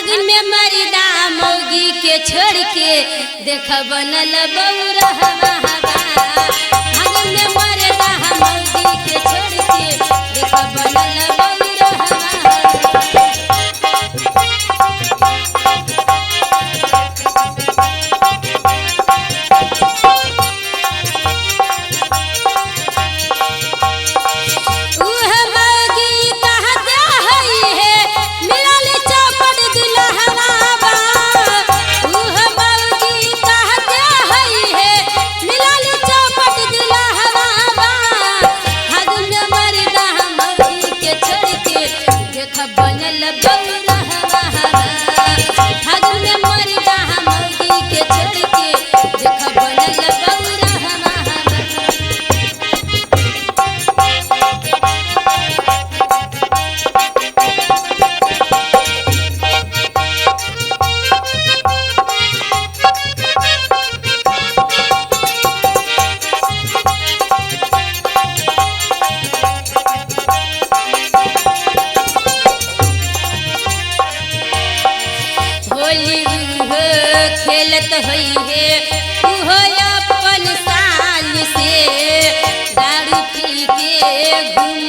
फागुन में मरिदा मौगी के छोड़ के देख बनल बौरहवा। फागुन में मरिदा मौगी के छोड़ के देख बनल बौरहवा। उह मौगी कहते हई है मिलल चौपट दुल्हवा बा। उह मौगी कहते हई है मिलल चौपट दुल्हवा बा। फागुन में मरदा मौगी के छोड़ के देख बनल बौरहवा। फागुन में मरदा मौगी के छोड़ के देख बनल बौरहवा। होली उहो खेलत होई हे उहो अपन साल से दारू पी के घूम